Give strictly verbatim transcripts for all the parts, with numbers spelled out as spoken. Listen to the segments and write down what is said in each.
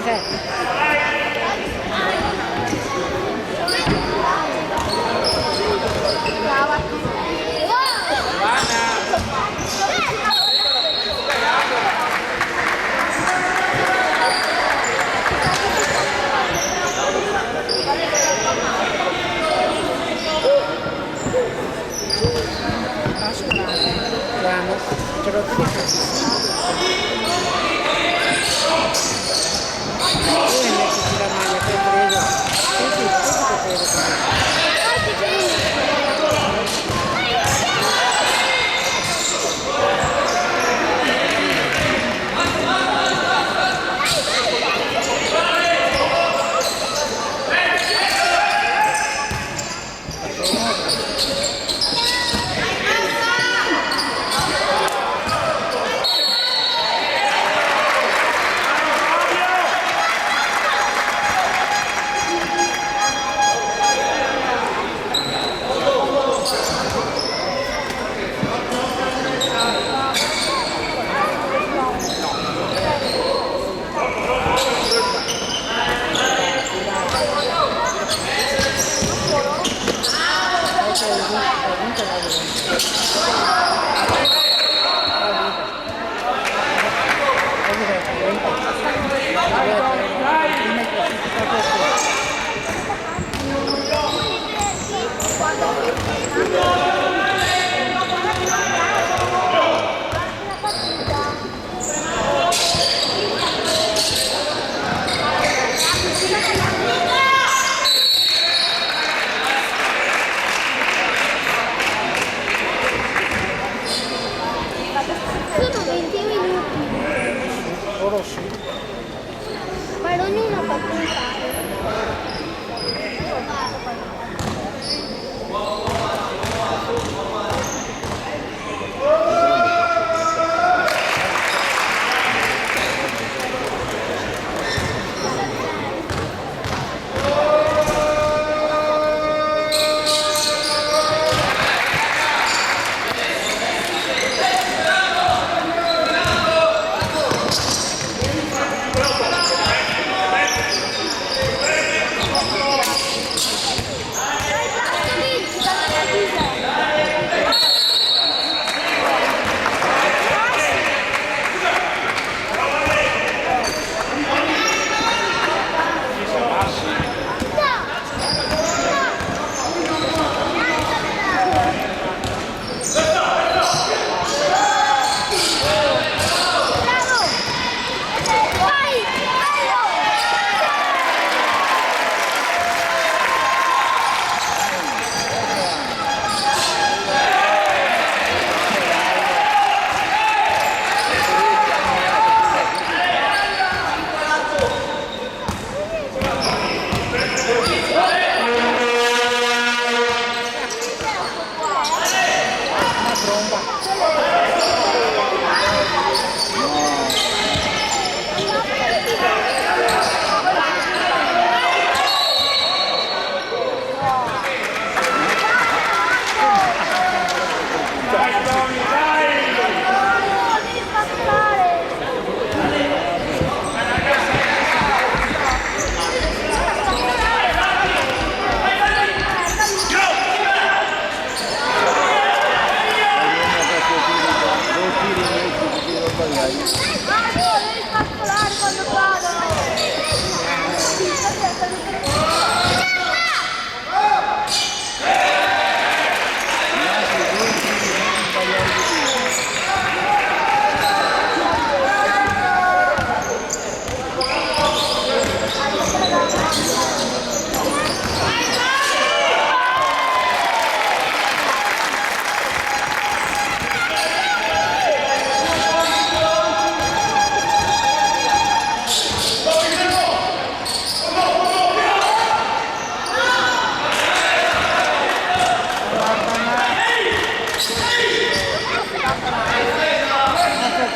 Sono venti minuti. Ora sì. Ma non una facoltà.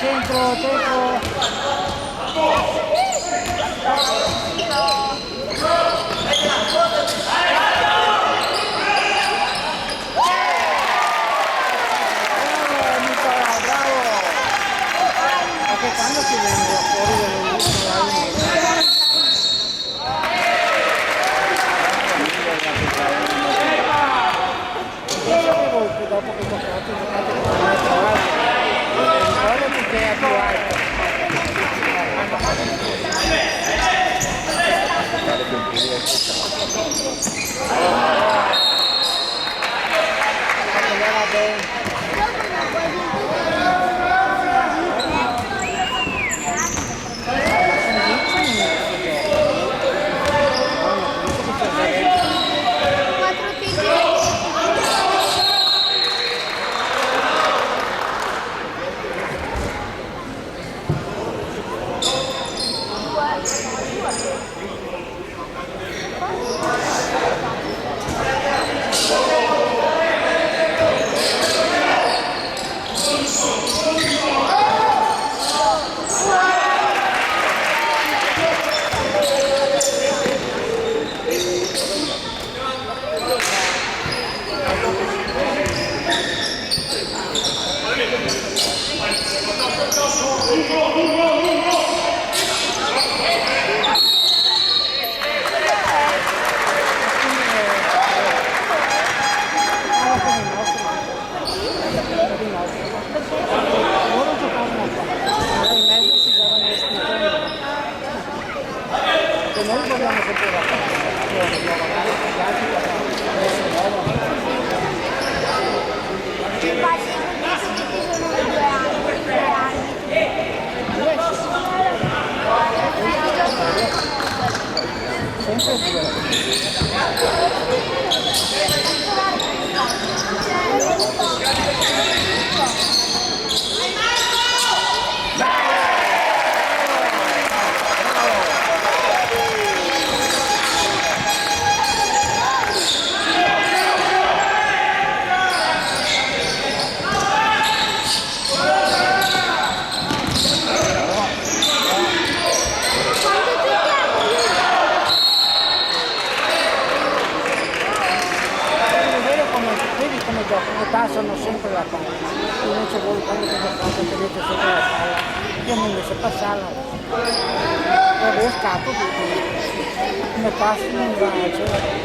Centro, centro. Bravo, Nicola, bravo! Ma che quando si vede fuori del... Vedi come gioca, lo tasano sempre la palla. Io non ci voglio quando che giocate, tenete sempre la palla. Io mi invece passarla. Vabbè, scappo tutti. Come passo non va, cioè.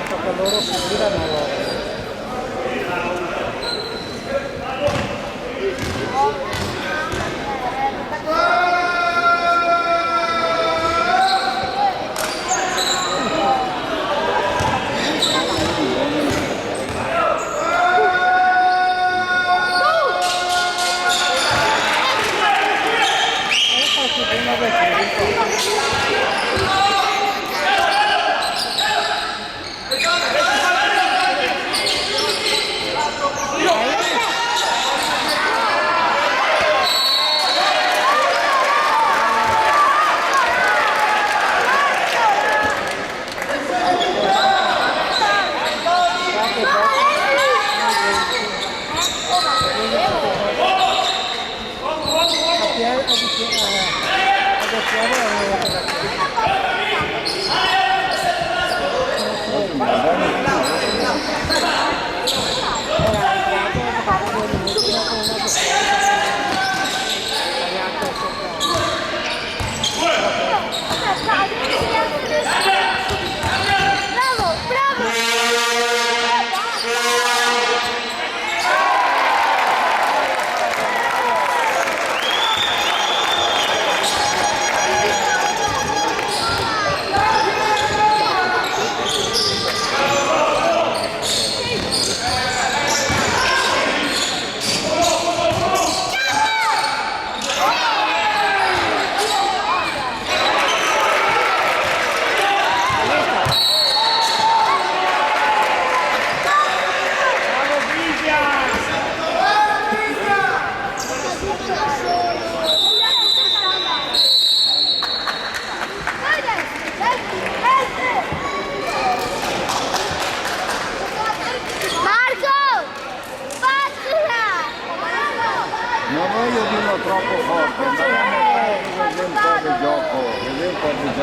Dopo loro si girano loro.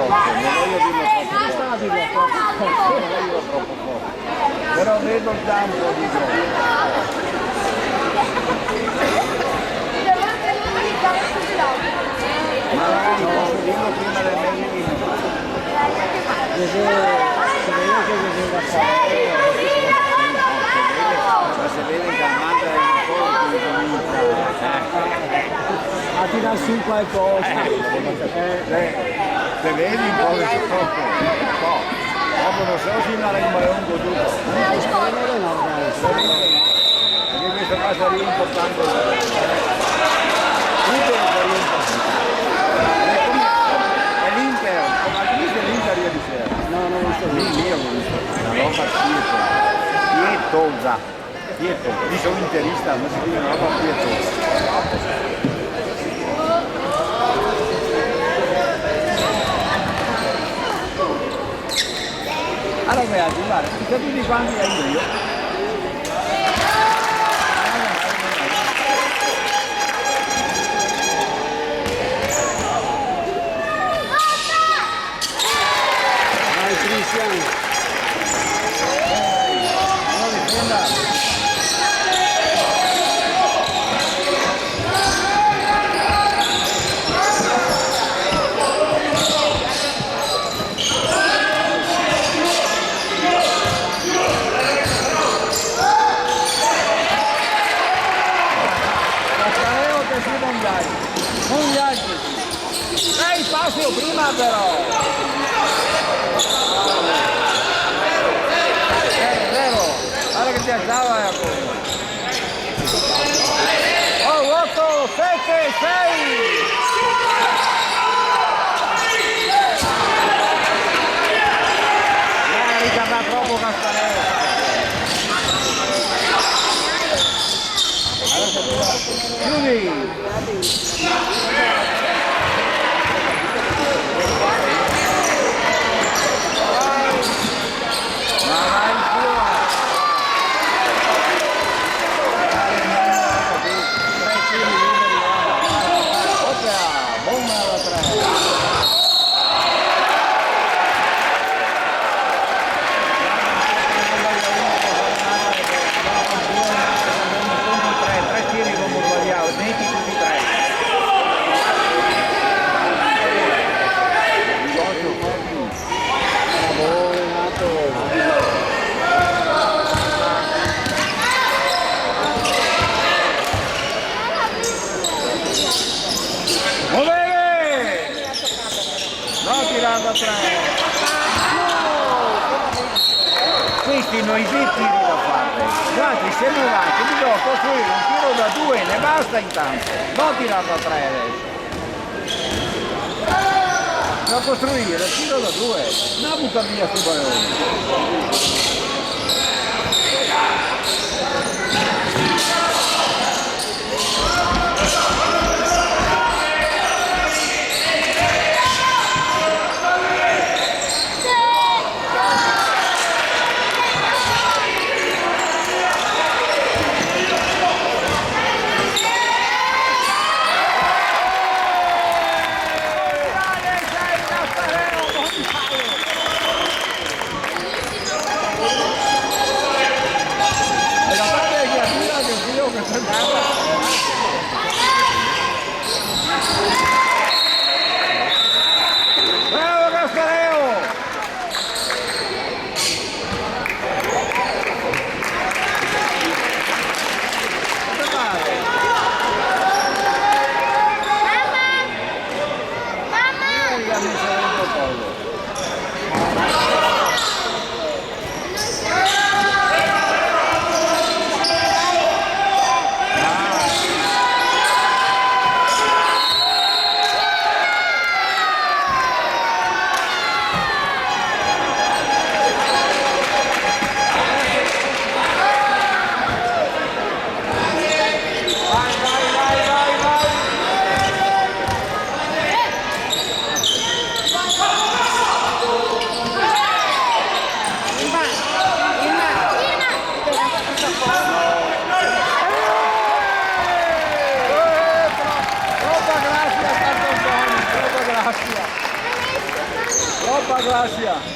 Non voglio dirlo troppo forte. Non voglio dirlo troppo forte. Però vedo il campo di gioco. Ma no, no, posso dirlo prima del mese di Che se, se vede che se, se va a fare. Ma se vede che la manda in forma, comincia, eh. A tirar su qualcosa. Eh, eh, te vedi un po' che, un po'. Dopo non so se andrà in balon con tutto. Spero di no, dai. Spero di no. Perché questo qua sarebbe importante. Tutto sarebbe importante. È come, è l'Inter, come ha visto l'Inter ieri sera? No, no l'ho visto. Lì, lì ho visto una roba pietosa. Pietosa. Pietosa. Io sono interista, ma si vede una roba pietosa. Allora, guarda, guarda, tutti quanti ai due. Vai, Cristian. Cascareo che si non viaggi, non viaggi. Dai, spazio prima però. Eh, è vero, guarda che ti alzava, Jacopo. Oh, otto, sette, sei! Eh, ritarda troppo Cascareo. Chiudi! Tre, tre tiri che go sbalià, neti tuti e tre. Bravo, Renato. Moveve! No tirar da tre. Questi no i due tiri da fare. Guarda, se no va, ti devi costruire un tiro da due, ne basta intanto. No tirar da tre adesso. Da costruire, tiro da due. No butar via sto balone. Gracias.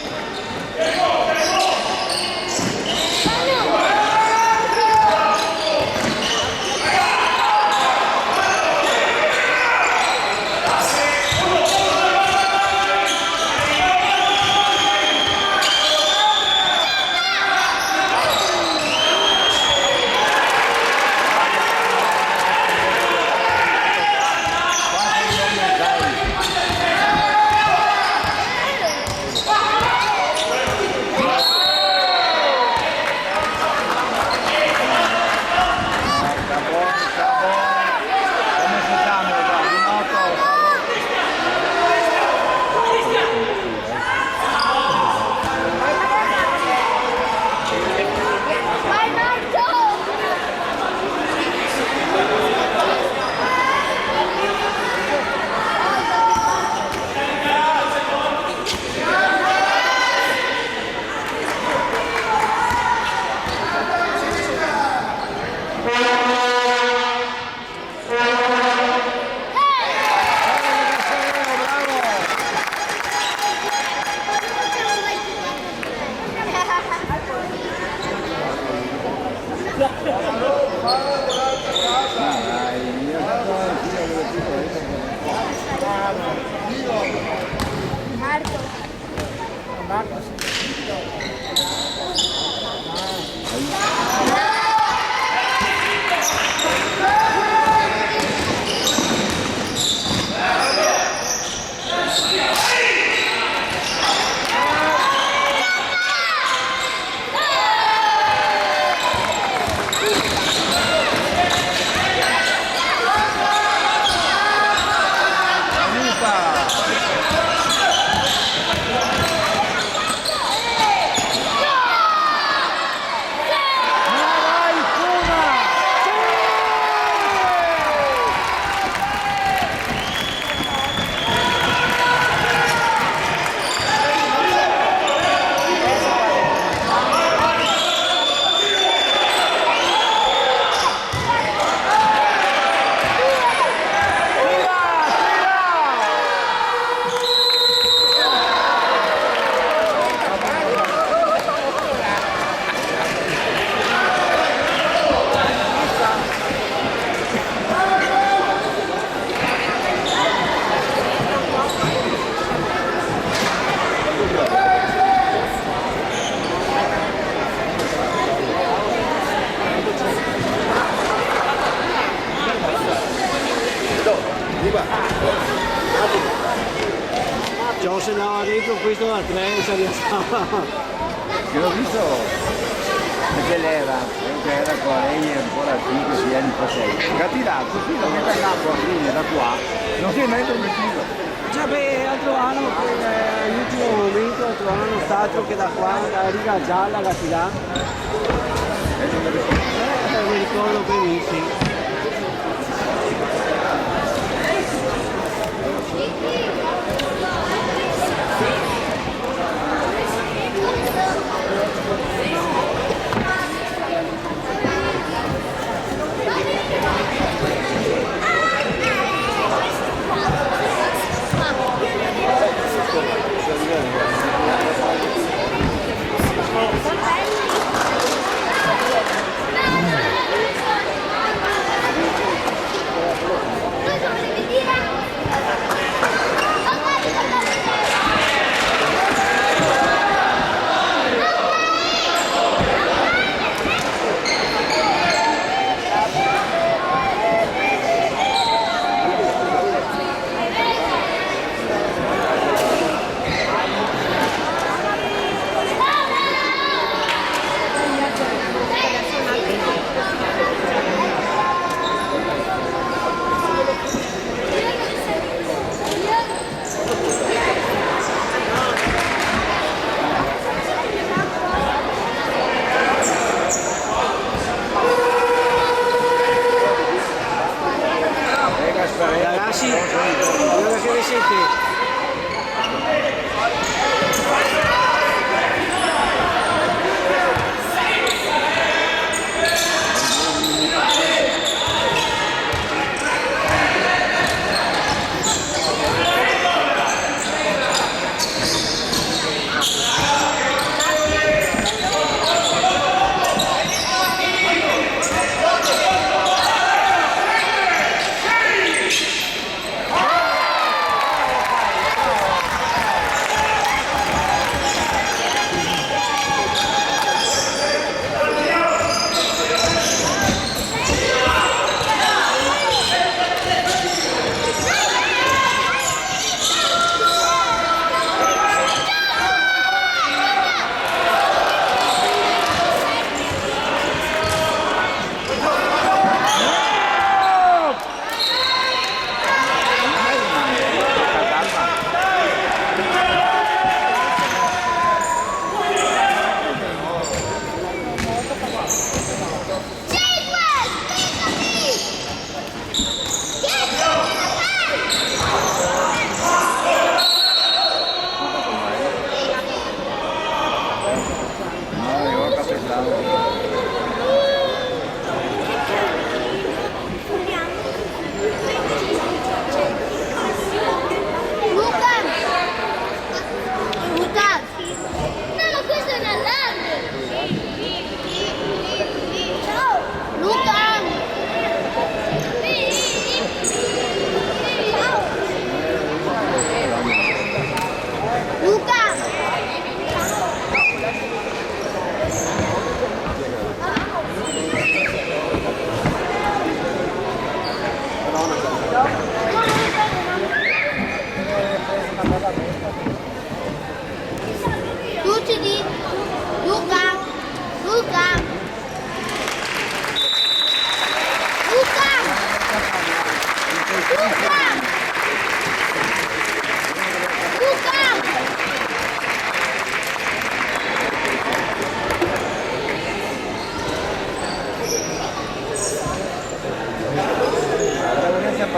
Ciò, se andava dentro questo da tre, se rialzava. Che l'ho visto, perché l'era, che era qua, lei è ancora cinque sei anni fa, sei. Capita, così la mette a capo, a fine, da qua, non si è mai intromettuto. Cioè, beh, l'altro anno, eh, all'ultimo momento, l'altro anno, st'altro che da qua, la riga gialla, la tira. Eh, me ricordo benissimo.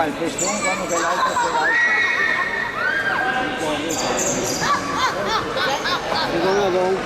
El feston quando che l'altro se alza. Secondo voi?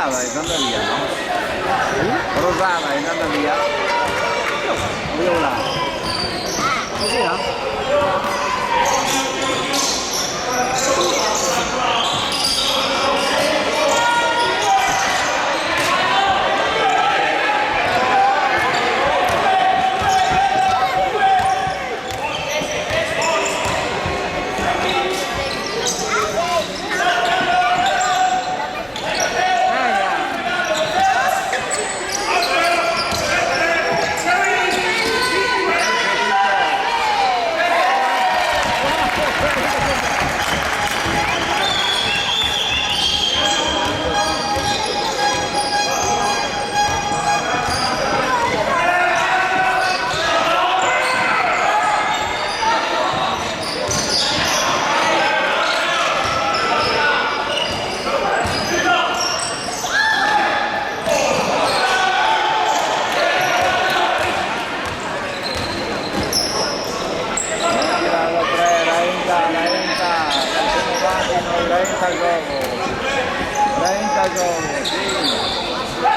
Rosada è andata via, no? Rosada è andata via. Viola. Così, no? Tiralo, tre, la enta, la enta, la enta el gioco, la enta el gioco, sì.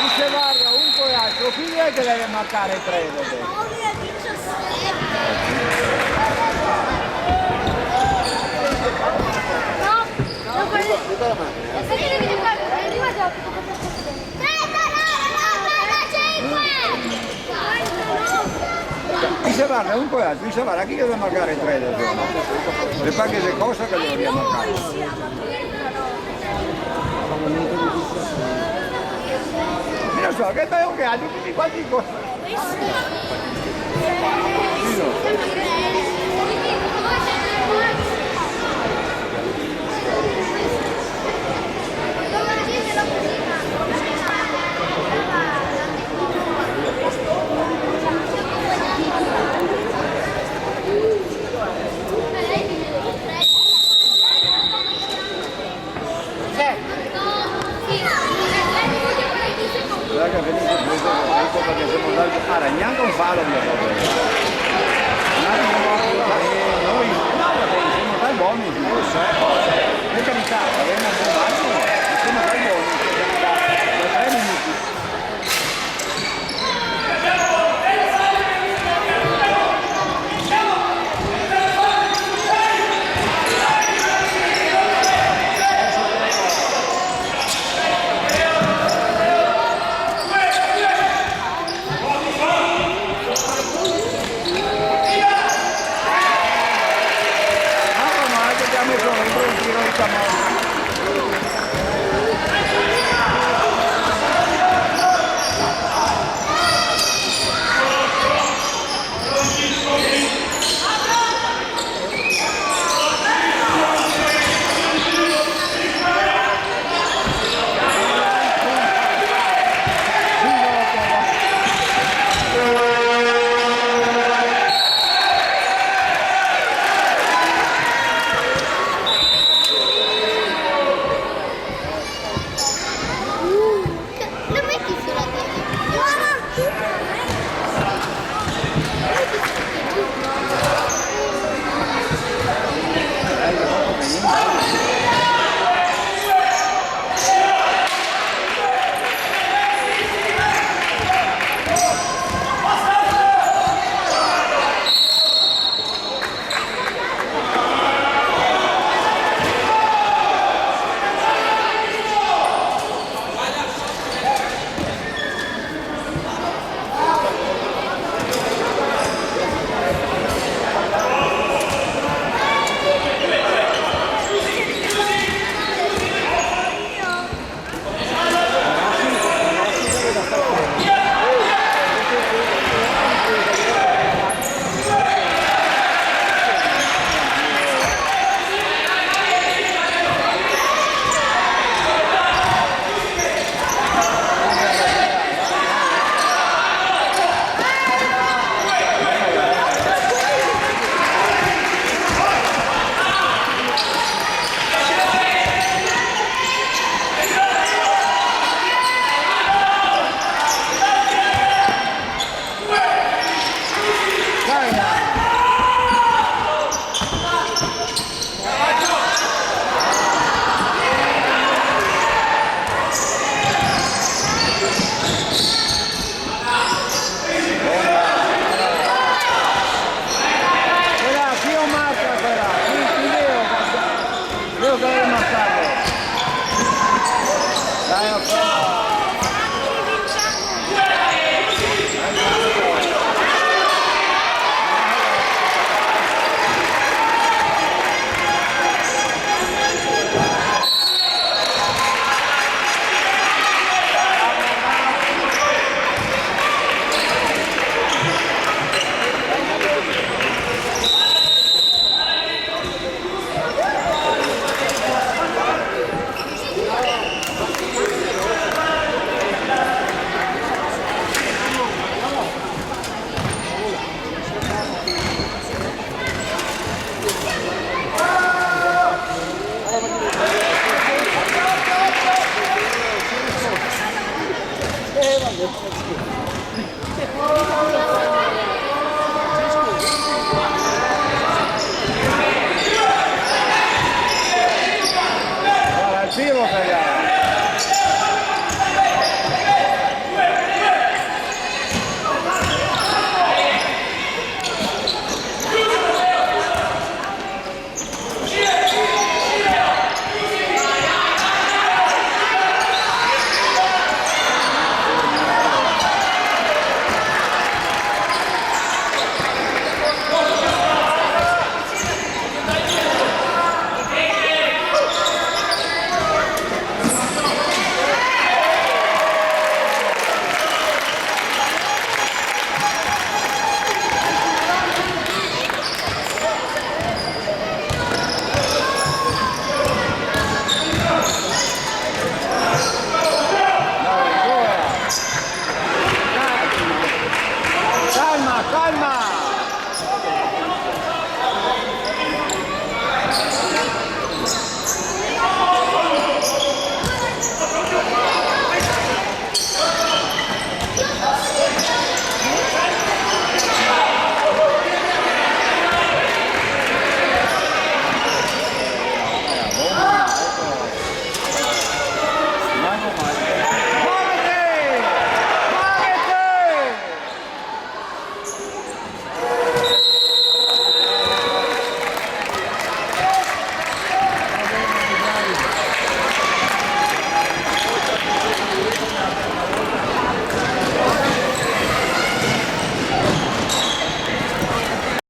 Dixe, varda, un co l'altro, chi xe che deve marcare tre dopo? Dixe, varda, un co l'altro, dixe, varda, chi che deve marcare tre dopo? Le fa che xe cosa che devo marcare? Mi no so, che bel che ga, tuti quanti co- Guarda che vegnise preso, preso parché semo ndai a ragnare un palo, mia cosa. Un atimo, eh, noi, no, parché semo ndai boni, no so, per carità, gavemo un bon margine, ma semo ndai boni, per carità, da tre minuti. Sì, lo sai.